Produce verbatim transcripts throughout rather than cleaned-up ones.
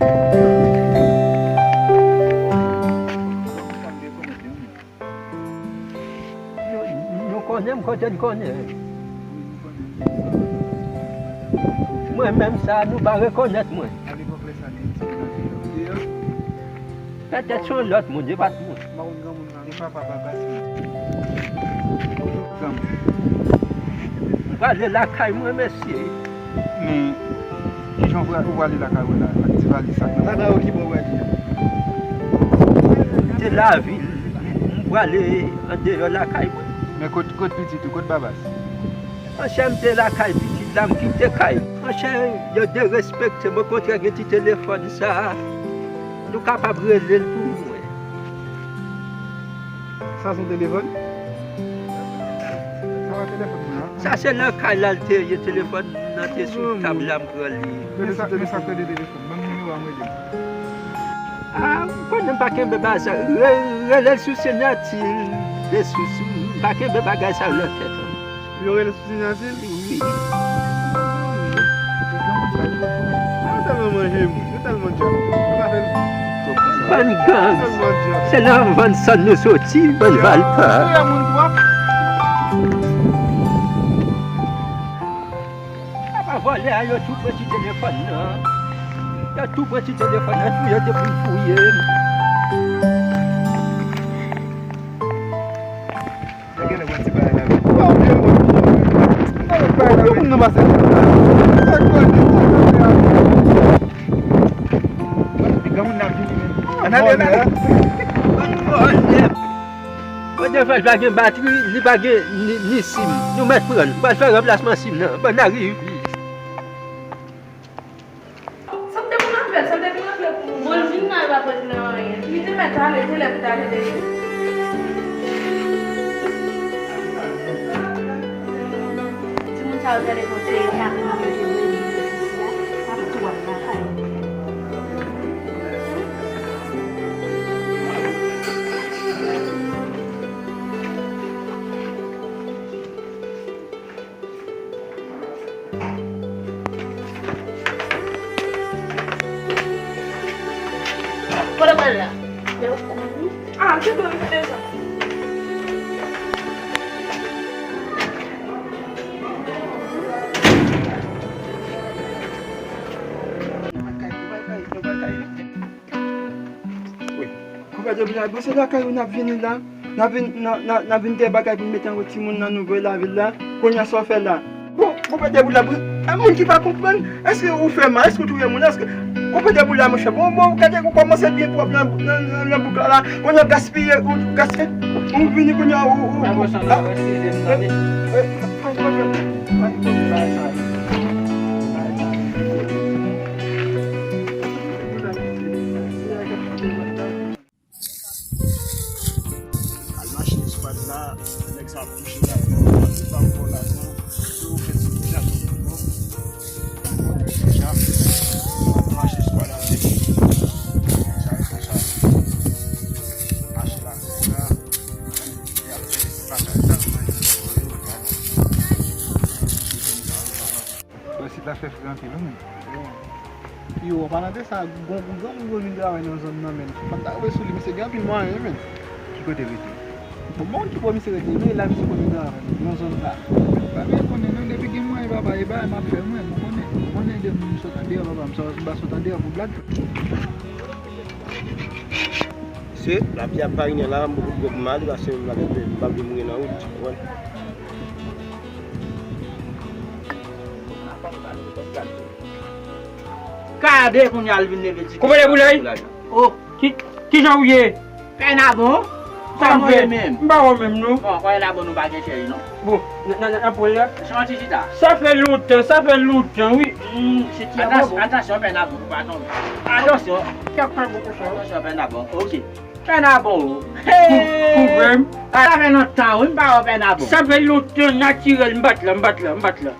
Nou, nou konnen m kote n konnen. Mwen menm sa, nou pa rekonèt mwen. Petèt se yon lòt moun, e pa t mwen. M prale lakay mwen, mesye. Men, kijan w pra-, ou prale lakay ou la, ak ti valiz sa k nan men w? Lakay ou ki bò w prale a? M te lavil, m prale andeyò lakay mwen. Men kot, kot pitit ou, kot Babas? Monchè, m te lakay pitit la, m kite kay. Monchè, yo derespekte m, okontrè, gen ti telefòn sa a, nou kapab rele l pou mwen. Sa se yon telefòn? Sa pa telefòn mwen an. Sa se nan kay la l te ye, telefòn nan te sou tab la, m pran li. Men sa, men sa k rele telefòn? Ban m nimewo a, m rele l. Ah, m konnen m pa kenbe bagay sa. Re-, rele l sou siyati l, de sou, sou, m pa kenbe bagay sa yo nan tèt mwen. Yo rele sou siyati l? Wi. Ah, yo tèlman manje m, yo tèlman djòb. Yo pa fè l. Bann gang. Yo tèlman djòb. Se nan vann sòn nou soti, bann valpa. Yo touye moun twòp. Apa vòlè a, yo tou pran ti telefòn nan. Yo tou pran ti telefòn nan, fouye te pou fouye. Yo genlè pran ti bagay la. Yo moun nan pase. Sa k pase? Granmoun nan ap vini menm. Ann ale la. Bann vòlè. Mwen te fè l pa gen batri, li pa gen ni, ni sim. Nou mèt pran l. Pral fè ranplasman sim nan. Bann arivis. Sa m te konn ap fè l, sa m te konn ap fè l pou moun. Bon, l vin la, l pa pote nan anyen. Li te mèt ale, se lè pou t ale deja. Timoun sa yo gade konseye, sa pou manje vre, li vin isit la, ap tou ap lakay. Kote w pral la? Ah, m te dwe rive deja. Wi. Konpè Debouda, bon, se lakay ou n ap vini la. N ap vin, n a, n a, n ap vin dèyè bagay pou n mete anwo timoun nan nouvo lavil la. Kounye a, sa w fè la? Bon, konpè Debouda, bon, e moun ki pa konprann, èske ou fè mal? Èske ou touye moun? Èske, konpè Debouda, monchè, bon, bon, gade, ou kòmanse byen pwòp nan, nan, nan, nan bouk la, la. Kounye a, w gaspiye, ou gaspiye, ou vini kounye a, ou, ou, ou, ah, eh, eh, pa gen pwoblèm, pa gen pwoblèm, bagay sa yo. Al mache eskwad la, nèg sa ap touche lajan, li pa fè lajan, yo fè ti lajan pou yo. Deja, al mache eskwad la, se sa, se sa. Mache la, se sa. Y ap fè pataj la, manje pou yo, gade. Bò isit la fè fre anpil, wi, men. Yo, an palan de sa, gon, gon granmoun yo vin travay nan zòn nan, men. Fò n ta rive sou li, misye gen anpil mwayen, men. Ki kote rete? Bon, m pa konn ki bò misye rete, men la misye konn vin travay, nan zòn sa. Pa byen konnen, non, depi gen mwayen, papa, e bagay m ap fè, mwen, m konnen. M konnen de moun m sot andeyò, papa, m sot, m pa sot andeyò pou blag. Se lapli ap parinen la, m poko dwèt m ale, paske m ap, m ap vin mouri nan wout, ou konprann? Gade kounye a l vin leve ti. Konpè Deboulay? O, ki, kijan w ye? Pènabon. Sa m fè? M pa wè w menm, non. Bon, Pènabon, nou pa gen chèz, non. Bon, nan, nan, nan pwen la. Chante chita. Sa fè lontan, sa fè lontan, wi. Hmm, se ki a bobo. Atansyon, Pènabon, pou pa tonbe. Atansyon. Kèk fè bobo fè. Atansyon, Pènabon. Ok. Pènabon, o. Hey! Ou, ou menm? Sa fè lontan, wi, m pa wè Pènabon. Sa fè lontan, natirèl, m bat la, m bat la, m bat la.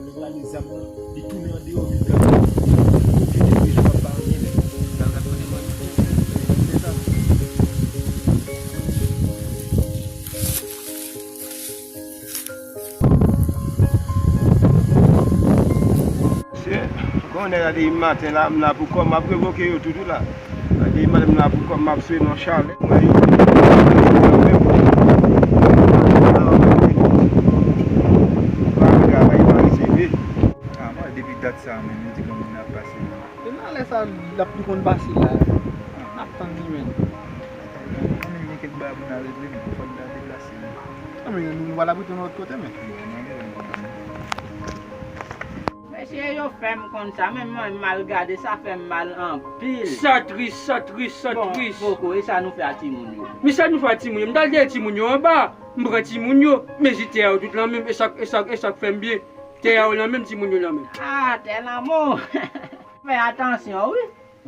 Nèg la gen zam nan, li tounen andeyò vil la. Li okipe deja, p ap bay anyen, nèg. Sa l rap konnen mwen. Se sa. Mesye, konnen la depi maten la, m la pou kò m, m ap revoke yo tout wi la. Depi maten m la pou kò m, m ap swe nan chalè. Mwen yo, pa travay, pa reseve. Ah, mwen depi dat sa menm, m di granmoun nan ap pase. E nan lè sa, l ap li konn pase la. N ap tann li menm. Mwen menm gen kèk bagay pou n al regle, men fò n ta deplase. Ah, men nou, nou pa t ap rete yon lòt kote, men. Mesye, yo fè m konn sa, men mwen mal gade, sa fè m mal anpil. Sa tris, sa tris, sa tris. Bon, poko, e sa nou fè a timoun yo? Men sa nou fè a timoun yo? M t al dèyè timoun yo anba, m pran timoun yo, men di tè a yo tout lan menm, e sa, e sa, e sa k fè m byen. Tè a yo lan menm, timoun yo lan menm. Ah, tè lanmou! Fè atansyon, wi.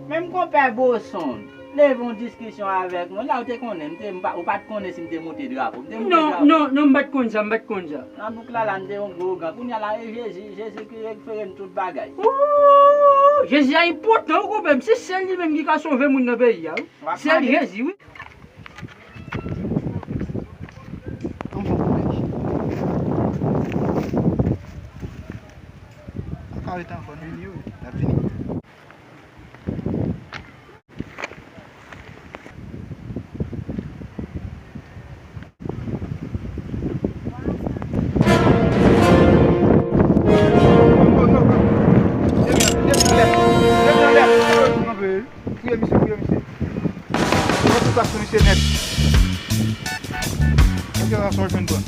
Menm konpè Boson leve yon diskisyon avèk mwen. La, ou te konnen, m te, m pa, ou pa t konnen si m te moute drapo. M te moute drapo. Non, non, non, m pa t konn sa, m pa t konn sa. Nan bouk la, la, m te yon gwo ougan. Kounye a la, e Jezi, Jezi ki rekipere m tout bagay. Ooh, Jezi a enpòtan, wi, konpè m. Se sèl li menm ki ka sove moun nan peyi a, wi. Sèl Jezi, wi. Anfòm, kolèj. Sa ka rete anfòm, vini, wi. L ap vini. Fouye misye, fouye misye. Mwen tou pase misye nèt. Mwen gen rason jwenn pran.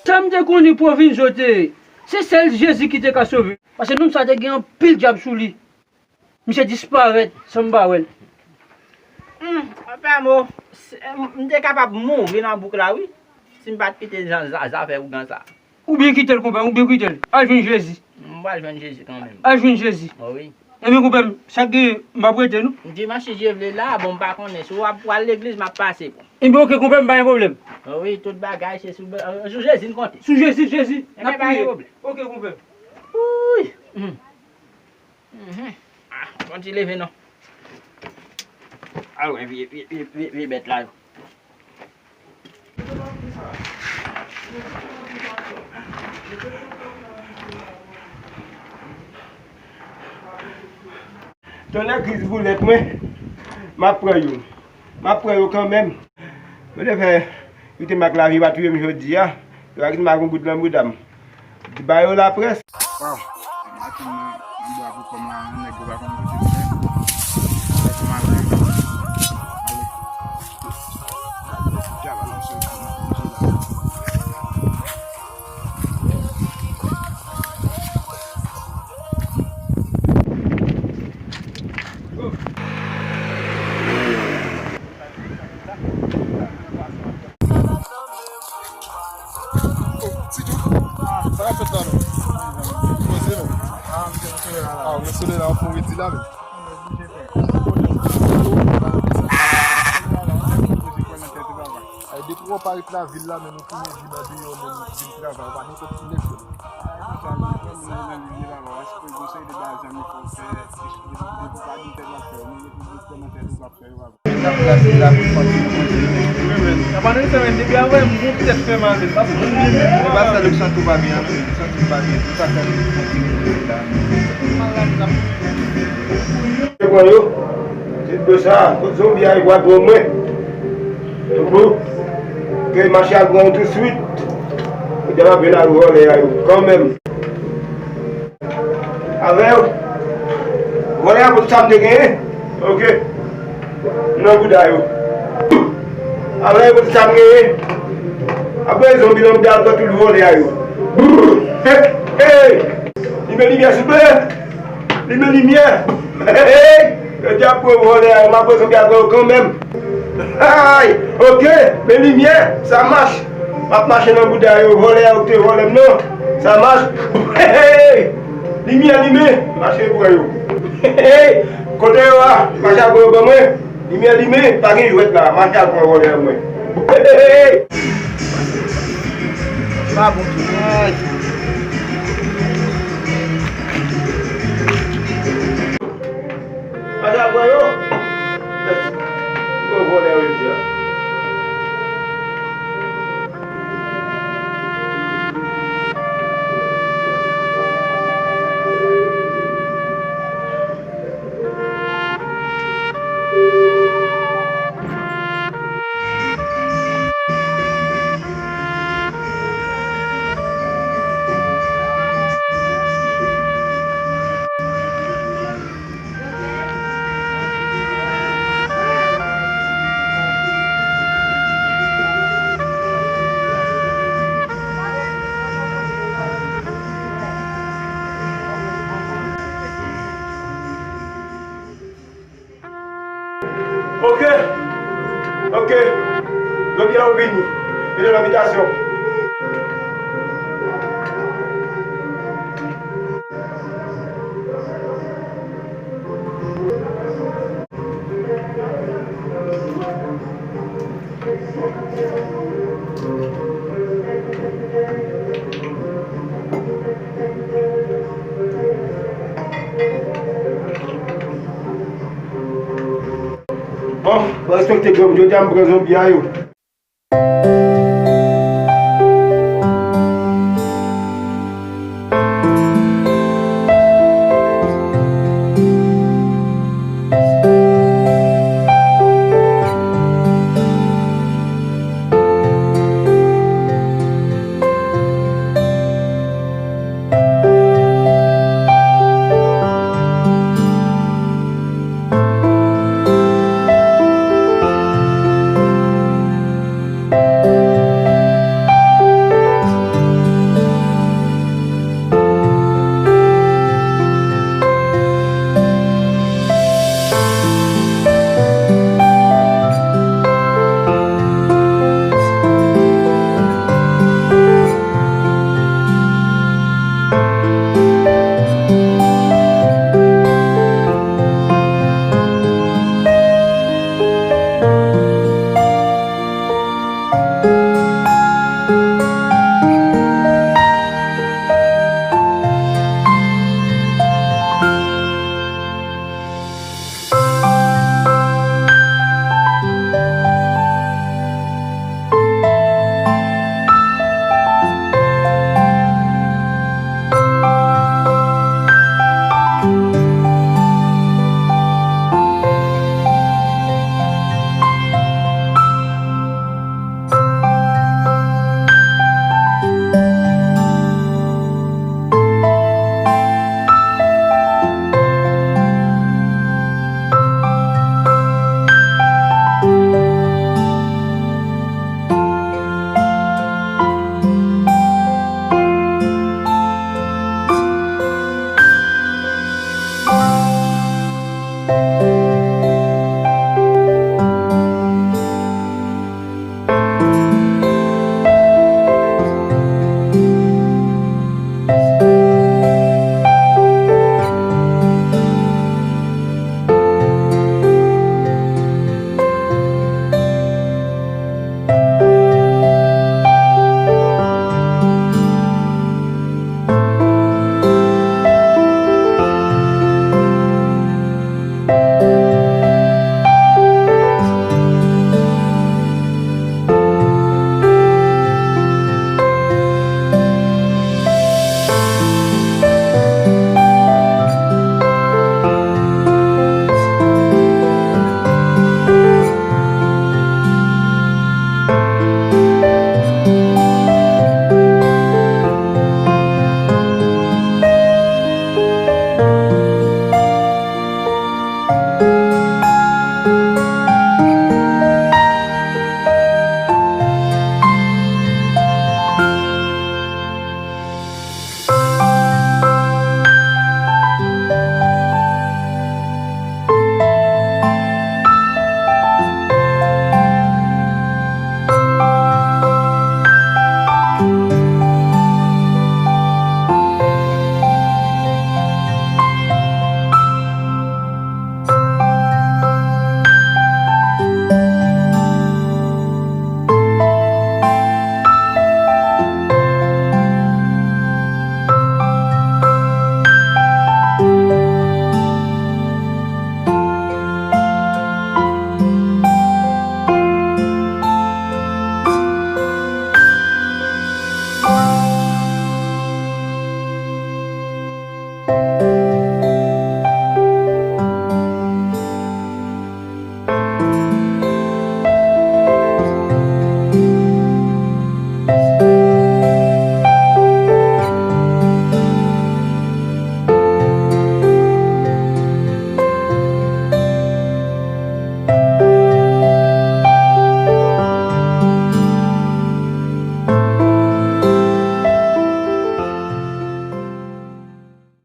Sa m te konnen Pwovenzo te ye. Se sèl Jezi ki te ka sove. Paske nonm sa te gen anpil dyab sou li. Misye disparèt san m pa wè l. Hmm, papa mo, m te kapab mouri nan bouk la, wi, si m pa t kite zafè ougan sa. Ou byen kite l, konpè, ou byen kite l. Al jwenn Jezi. M pral jwenn Jezi kanmenm. Al jwenn Jezi. O wi. Ebyen, konpè m, sa k genyen, m ap rete, non. Dimanch, si Dye vle, la, bon, m pa konnen. Si w ap pral legliz, m ap pase, bon. Ebyen, oke, konpè m, pa gen pwoblèm. O wi, tout bagay, se sou, sou Jezi n konte. Sou Jezi, Jezi, n ap priye. Ebyen, pa gen pwoblèm. Oke, konpè m. Wouy! Hmm. Mhm. Ah, fò n ti leve non. Al wè vye, vye, vye, vye, vye bèt la yo. Tonnè grizboulèt mwen, m ap pran youn. M ap pran yo kanmenm. Mwen te fè kite m ak lavi pa touye m jodi a. Yo pa kite m ak yon goud nan bouda m. Di ba yo laprès. Waw, maten nan, nan bwa pou kòm la, yon nèg yo pa konn kote l fè. Fè pou m al rele. Ale. Dyab a nan sèl kou nan konje la. Sa k ap fèt la menm? Poze menm. Ah, mwen sou le la, pou redi la menm. Ay, depi w parèt lavil la, men nou tounen vin andeyò, men nou vin travay, pa nenpòt ki nèg yo. N ap plase la pou fè yon bagay. N ap analize men depi avè m gon tèt fè mal, paske m byen menm. Ou pa fè l, ou santi w pa byen, non, ou santi w pa byen. Ou pa fè l, ou santi w pa byen la. Te pran yo, se dlo sa, kot zonbi a, yo pral pran mwen. Toupo, ke mache al pran yo tousuit. Ou te va vin al vòlè a yo, kanmenm. Avè yo. Vòlè a pou sa m te genyen. Oke. Nan bouda yo. Ala e kote sa m genyen. Apre zonbi nan m te al pran tout vòlè a yo. Brrr! Hey! Hey! Limen limyè souple! Limen limyè! Hey! Yo te ap pran vòlè a yo, m ap pran zonbi a pran yo kanmenm. Ay! Oke! Men limyè! Sa mach! M ap mache nan bouda yo, vòlè a yo te vòlè m nan! Sa mach! Hey! Limyè limen! Mache pran yo! Hey! Kote yo a? Mache al pran yo ban mwen! Limyè limen, pa gen jwèt la, mache al pran vòlè mwen. Hey! Pa bon tou. Mache al pran yo. Pran vòlè yo jodi a. Oke. Oke. Zonbi a yo vini. Vini nan abitasyon. Bon, mwen respekte granmoun, jodi a m pran zonbi a yo.